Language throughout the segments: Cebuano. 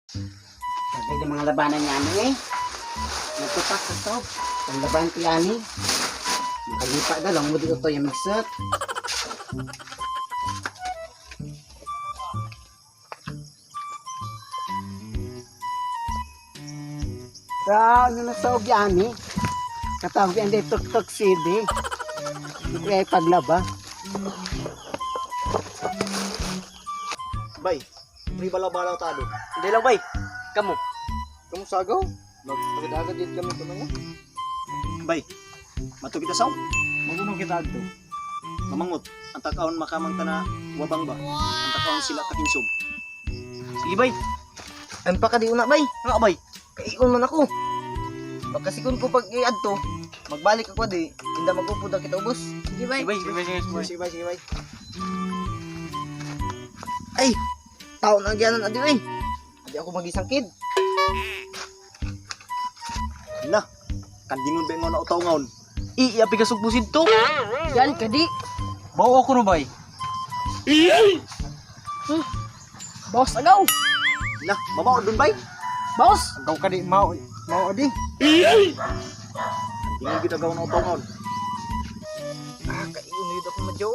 Tagay ng mga labanan niya ano eh. Nagtutak sa sob. Ang laban ko yan eh. Makalipa na lang mo dito to yung mixer. Sa ano na sob yan eh. Katawag yan dito tuk-tuk CD. Hindi ko ay paglaba. Bay, pre balaw-balaw tado. Hindi lang bay. Kamo. Kamu sagaw? Magpagadagat din kami tumaya. Bay, mato kita saw. Magunong kita adto. Mamangot, ang takaon makamang tana wabang ba. Ang takaon sila kakinsob. Sige bay. Ang pa ka di una bay. Nga bay. Kaion man ako. Pagkasikon ko pag iadto, magbalik ako di, hindi magupod ang kita ubos. Sige, bay. Sige bay. Sige bay. Sige bay. Sige bay, sige bay. Ay, tao na ang giyanan adi oy. Adi ako magisangkid. Hala, kandingon ba nga na utaw ngaon? Iiapi ka sugbusid to. Yan, kadi. Bawo ako no bay. Boss, agaw. Hala, mabao dun bay. Boss. Agaw ka di mao. Mao adi. Kandingon gid agaw na utaw ngaon. Ah, kaion yun ako madyo.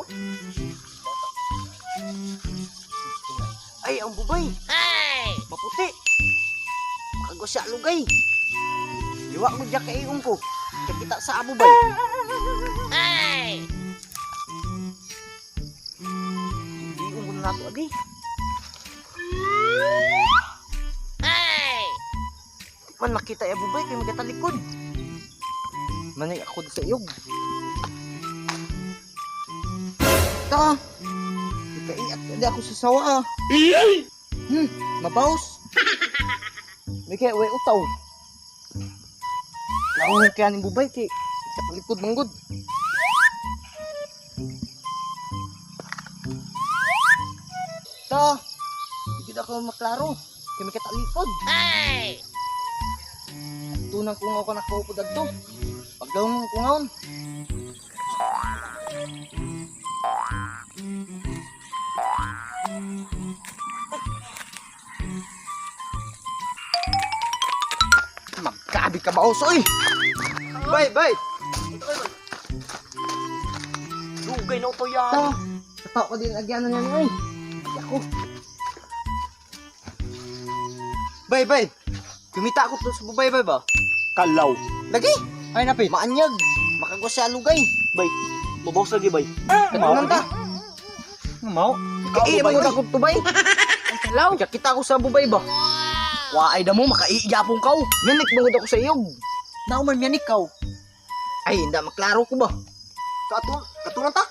Ay, ang bubay. Ay! Maputi. Makagwa siya lugay. Liwa ko diya kaion ko. Kakita sa abo bay. Ay! Iyon ko na nato adi. Ay! Di man makita ya bubay kay magatalikod. Manay ako di sa iyog. Ta. Ikaiat di ako sa sawa ah. Mabaos. May kaya way utaw. Laong kaya ni bubay kay katalikod manggod. Ta. Hindi ako maklaro. Kay may katalikod. Ay! Tunang kung ako nakaupod adto. Pagdaong ko ngaon. Magkabi ka ba oy? Bay, bay. Dugay na utaw yan. Ta, tao ko din agyanan yan oy. Di ako. Bay, bay. Kumita ako to sa bubay bay ba? Kalaw. Lagi. Ay napit. Maanyag. Makagwa siya lugay. Bay. Mabaw lagi bay. Katunan ta. Mao. Kay bay. mo ako tubay. Ay, kalaw. Kita ako sa bubay ba? Waay da mo makaiiyapong kaw. Minik mangud ako sa iyog. Nauman miyan ikaw. Ay, hindi maklaro ko ba? Katun, katunan ta.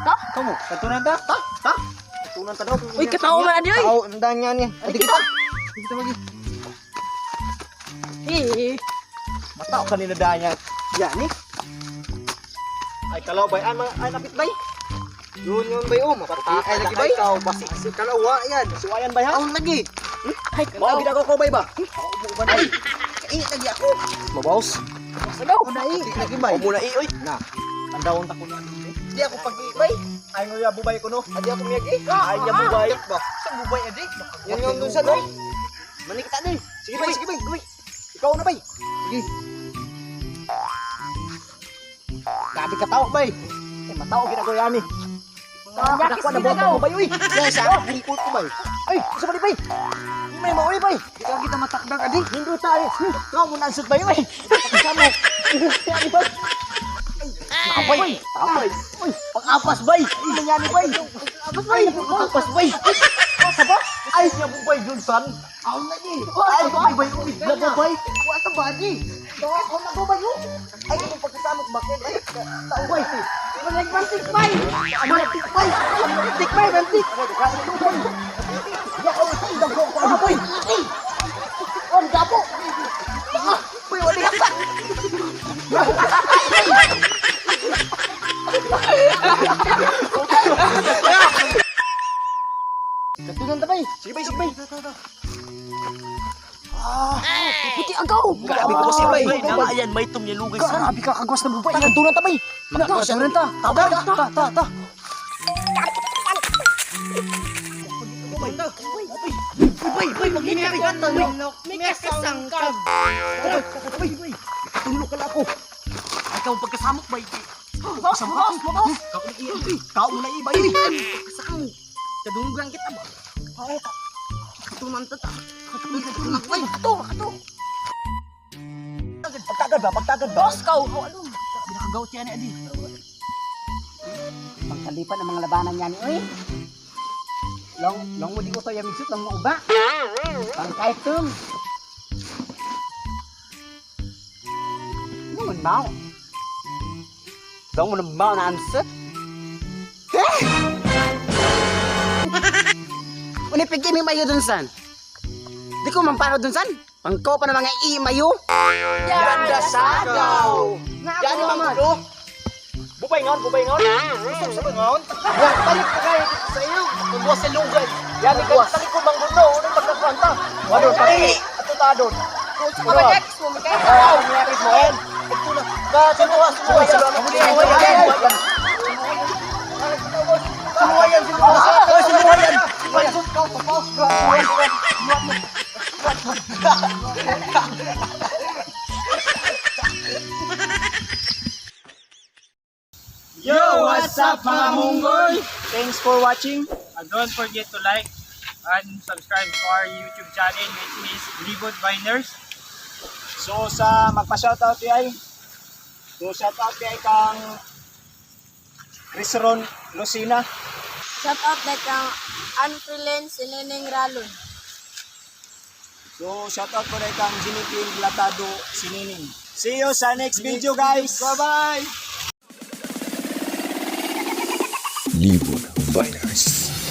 Ta? Kamo, katunan ta. Ta, ta. Katunan ta daw. Uy, katao man adi, oy. Tao, ang daan niya niya. Adi kita. Adi kita magi. Eh, Matao kanina daan niya. Yan eh. Ay kalaw bay, ay, ay napit bay. Yun yun bay oh, mapatay lagi bay. Ikaw basi si kalawa yan. Suwayan bay ha. Taon lagi. ay, Mao kalaw. gid ako ko bay ba? Ay, kay lagi ako. Mabaos. Agaw. Dai, lagi bay. Muna i oy. Na. Andawon ta kuno. Di ako pag-ibay. Ay nguya bubay ko no. Adi ako miyagi. Ay nya bubay. Ba? Sa bubay adi. Yan yung dun sa doy. Manikita ni. Sige bay, sige bay. Ikaw na bay. Sige. Grabe ka tao bay. Ay matao gid ako yani. Yakis Ako na gid boto agaw. mo bay uy. Yan sa bungkol ko bay. Ay, sa bali bay. May maoy bay. Di ka kita matakdang adi. Nindo tayo. Ikaw mo nansot bay uy. Kasama. Yani bay. Ay, tapay. Uy, pang-apas bay. Ay, nangyari bay. Pang-apas bay. Pang-apas bay. Asa ba? Ay, niya bubay Johnson. Aon lagi. Ay, bubay bay. Uy, nabubay. Wa sa body. Ako na ko ba yun? Ay, kung pagkasamok bakit? Ay, tao bay. Managmantik, bay. Mantik bay. Mantik bay, mantik. Ya, oh, dago ko ano bay. On gapo. Ah, bay wala ka. Katunan ta bay. Sige bay, sige bay. Puti agaw. Grabe ko kasi bay. Nga yan may tum niya lugay sa. Grabe ka kagwas na bubay. Katunan ta bay. Katunan ta. Ta ta ta ta. Bay, bay, bay, maglingay ka Tulok, may kasangkag. Bay, bay. Tulok ka lang ako. Ikaw pagkasamok bay. Boss, boss, boss. Ikaw na iya. Ikaw na iya bay. Kasakang. Kadunggan kita ba? Oo. Katuman ta ta. Katuman bay. Kato, kato. Pagtagad ba? Pagtagad ba? Boss, kaw. Oh, ano? Nakagaw tiyan adi. Pangkalipan ang mga labanan niya ni oy. Long long mo di utoy ang migsut long mo uba. Pangkaitum. Ano man mao? Long mo nang mao na answer. Uni pigi mi mayo dun san. Di ko mampano dun san. Pangko pa ng mga imayo. Ganda sagaw. Yan Yan ang Bubay ngon, bubay ngon. Gusto sa ngon. Yan, balik pa kayo dito sa iyo. Kumuha sa lugay. Yan ikaw tali ko mangguno, unang pagkakwanta. Wado pa. Ato ta doon. Kung sa kabagak, sumikay. Ah, umiyarit mo yan. Ito na. Ba, sinuha, sinuha. Sinuha yan. Sinuha yan, sinuha. Sinuha yan. Sinuha yan. Yo, what's up mga munggoy? Thanks for watching. Don't forget to like and subscribe to our YouTube channel, which is Libot Biners. So sa magpa-shoutout di ay. So shoutout di ay kang Chris Ron Lucina. Shout out na kang Anfrilen Sinining Ralon. So shoutout po rin kang Jimmy King Latado Sinining. See you sa next video, guys. Bye-bye. Libon Viners.